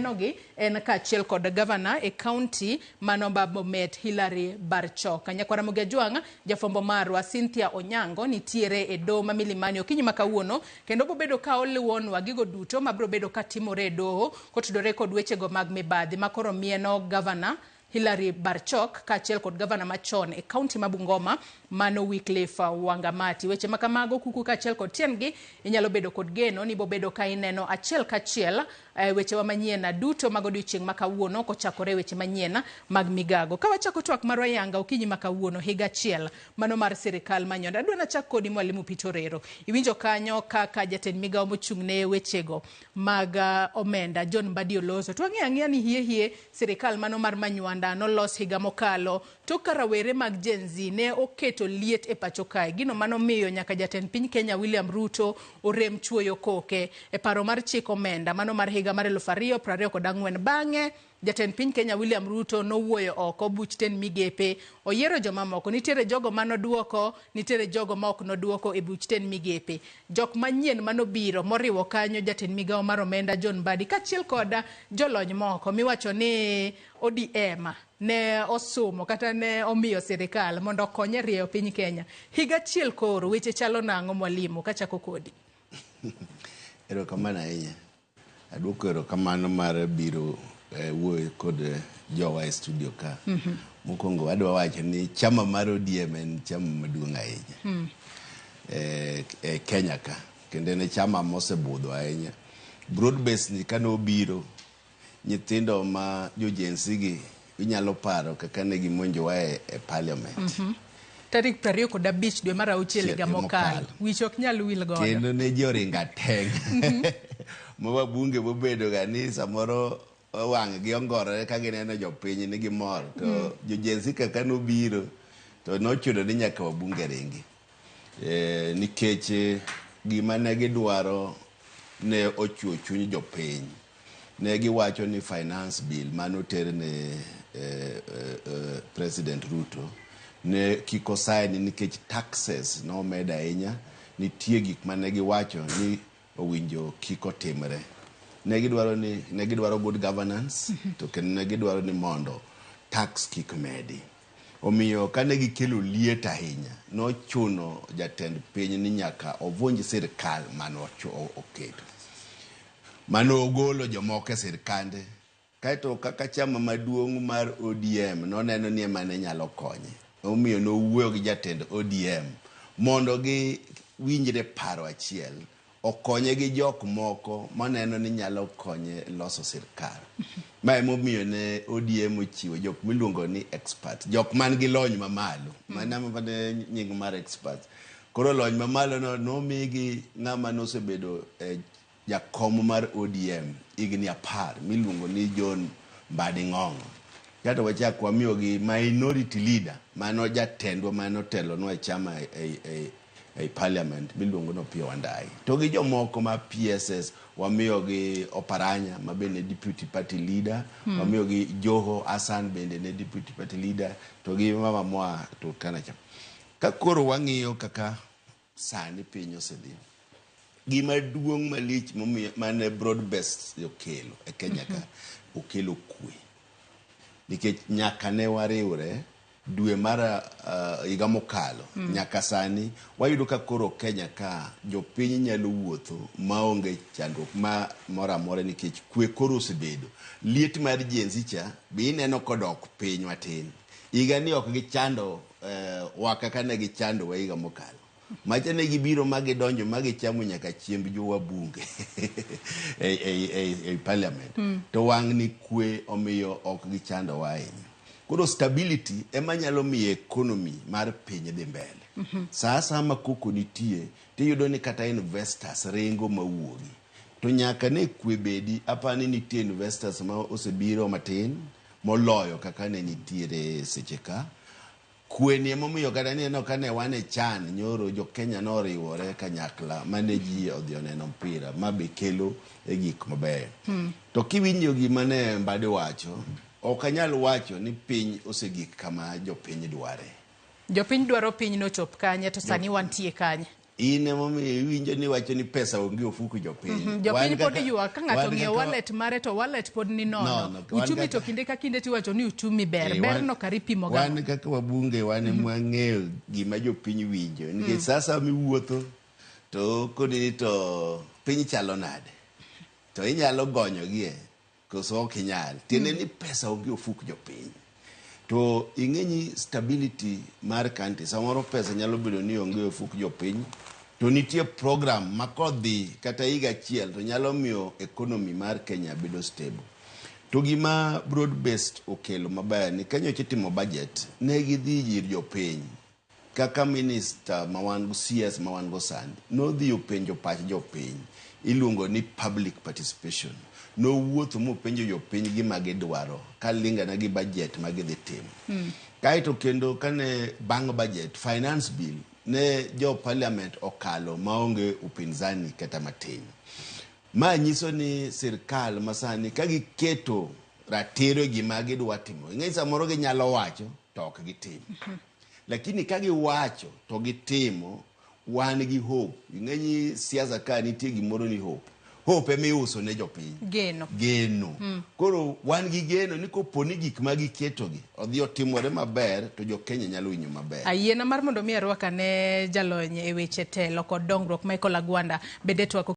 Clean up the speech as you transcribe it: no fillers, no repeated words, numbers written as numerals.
Omienogi en kaachiel kod gavana e kaunti mano ma Bomet Hilary Barchok. Nyakwar Ramogi Ajwang', jafwambo marwa Cynthia Onyango nitiere e doho ma Milimani okinyi ma kawuono kendo bobedo ka oluwonwa gigo duto mabiro bedo ka timore e doho kotudore kod wechego mag mibadhi ma koro mieno gavana Hilary Barchok kaachiel kod gavana machon e kaunti ma Bungoma mano Wycliffe Wangamati. Weche ma kamago kuku kaachiel kod tiendgi inyalo bedo kod geno ni bobedo ka ineno achiel kachiel e wechewa manyien duto mag odiochieng' ma kawuono kochakore e weche manyien mag migago. Ka wachako twak marwa yanga okinyi ma kawuono higa achiel mano mar sirikal manyondo. Adwa nachak kodi Mwalimu Peter Orero. Iwinjo kanyo kaka jatend migawo mochung' ne wechego mag omenda John Mbadi oloso. To wang'eyo ang'eya ni hie hie sirikal mano mar Manywanda nolos higa mokalo tok ka rawere mag Gen Z ne oketo liet e pacho kae. Gino manomiyo nyaka jatend piny Kenya William Ruto orem chuoyo koke e paro mar chik omenda mano mar higa mar 2024. Bang'e jatend piny Kenya William Ruto nowuoyo oko buch tend migepe, oyiero jomamoko. Nitiere jogo manoduoko, nitiere jogo ma ok noduoko e buch tend migepe. Jok manyien manobiro moriwo kanyo jatend migawo mar omenda John Mbadi kaachiel kod jolony moko miwacho ni ODM ne osumo kata ne omiyo sirikal mondo okony e rieyo piny Kenya. Higa achiel koro weche chalo nang'o mwalimu kachako kodi? Erokamano ahinya. Aduoko erokamano mar biro wuoyo kod jowa e studio ka. Mokwongo adwa wacho ni chama mar ODM en chama maduong' ahinya e Kenya ka. Kendo en e chama mosebudho ahinya. Broad base ni kane obiro, nyithindo ma jo Gen Z gi inyalo paro kaka ne gimonjowa e parliament. Tarik 25 dwe mar auchiel higa mokalo. Wich ok nyal wil godo. Kendo ne ji oringo ateng'. Ma wabunge mobedo ga ni samoro wang' gi ongorore ka gineno jopiny ni gimor. To jo Gen Z kaka nobiro to nochuno ni nyaka wabunge ringi. Nikech gima ne gidwaro ne ochuo chuny jopiny. Ne giwacho ni finance bill mane oter ne President Ruto ne kik osign nikech taxes nomed ahinya. Nitie gik mane giwacho ni owinjo kik otimre. Ne gidwaro ni ne gidwaro good governance to kendo ne gidwaro ni mondo tax kik medi. Omiyo kane gikelo liet ahinya, nochuno jatend piny ni nyaka ovunj sirkal mane oketo. Mane ogolo jomoko e sirkande. Kaeto kaka chama maduong' mar ODM noneno ni ema ne nyalo konye. Omiyo nowuoyo gi jatend ODM mondo giwinjre paro achiel, okonye gi jok moko maneno ni nyalo konye loso sirkal. Ma emomiyo ne ODM ochiwo jok miluongo ni expert, jok man gi lony mamalo. Mano ema nying mar expert. Koro lony mamalo no nomigi ng'ama nosebedo jakom mar ODM higni 10 miluongo ni John Mbadi Ng'ong'o. Kato wachak wamiyogi minority leader mano jatendwa mane otelonwa e chama e parliament miluongo ni Opiyo Wandayi. To gi jomoko ma PSS wamiyogi Oparanya ma bende deputy party leader, wamiyogi Joho Hassan bende ne deputy party leader, to gi mama moa Turkana cha. Ka koro wang'iyo kaka sani piny osedhi, gima duong' malich momiyo mane broad based okelo e Kenya ka, okelo kwe. Nikech nyaka ne wariwre dwe mar higa mokalo nyaka sani wayudo ka koro Kenya ka jopiny nyalo wuotho maonge chandruok ma moro amora nikech kwe koro osebedo. Liet mar Gen Z cha be ineno kodok piny matin. Higa ni ok gichando wa kaka ne gichando wa higa mokalo. Macha ne gibiro ma gidonjo ma gichamo nyaka chiemb jo wabunge e parliament. To wang' ni kwe omiyo ok gichando wa ahinya. Koro stability ema nyalo miyo economy mar piny dhi mbele. Sa asaya ma koko nitie tiyudo ni kata investors ringo mawuogi. To nyaka ne kwe bedi, apani nitie investors ma osebiro matin moloyo kaka ne nitiere seche ka. Kwe ni emomiyo kata nineno ka ne wan e CHAN nyoro jo Kenya noriwore kanyakla mane ji odhi oneno mpira ma be kelo e gik mabeyo. To kiwinjo gima ne Mbadi wacho, ok anyal wacho ni piny osegik kama jopiny dware. Jopiny dwaro piny nochop kanye to sani wantie kanye? In emomiyo iwinjo ni wacho ni pesa onge ofuku jopiny. Jopiny Wan pod kaka- ywak ka ng'ato wan ong'iewo kaka- wallet mare to wallet pod ni nono. Nono, wan Uchumi to kaka- kinde ka kinde tiwacho ni uchumi ber. Eh, Ber wan- no kar ipimo ga. Wan kaka wabunge wan ema wang'eyo gima jopiny winjo. Nikech sasa miwuotho to koni ni to piny chalo nade? To inyalo gonyogie koso ok inyal. Tiende ni pesa onge ofuk jopiny. To ing'e ni stability mar country samoro pesa nyalo bedo ni onge ofuk jopiny to nitie program ma kodhi kata higa achiel to nyalo miyo economy mar Kenya bedo stable. To gima broad based okelo maber ni ka nyocha itimo budget ne gidhi ir jopiny kaka minister ma wan go CS ma wan go sani nodhi openjo pach jopiny iluongo ni public participation nowuotho mopenjo jopiny gima gidwaro kalingana gi budget ma gidhi timo kaeto kendo kane bang' budget finance bill ne jo parliament okalo maonge upinzani kata matin ma nyiso ni sirkal masani ka giketo ratiro e gima gidwa timo ing'e samoro ginyalo wacho to ok gitim lakini ka giwacho to gitimo wan gi hope ing'e ni siasa ka nitie gimoro ni hope hope ema iuso ne jopiny Geno. geno koro wan gi geno ni kopo ni gik ma giketogi odhi otimore maber to jo-Kenya nyalo winjo maber Ayiena mar mondo mi arwak ane jalony e weche telo kod dongruok Michael Agwanda bende twako.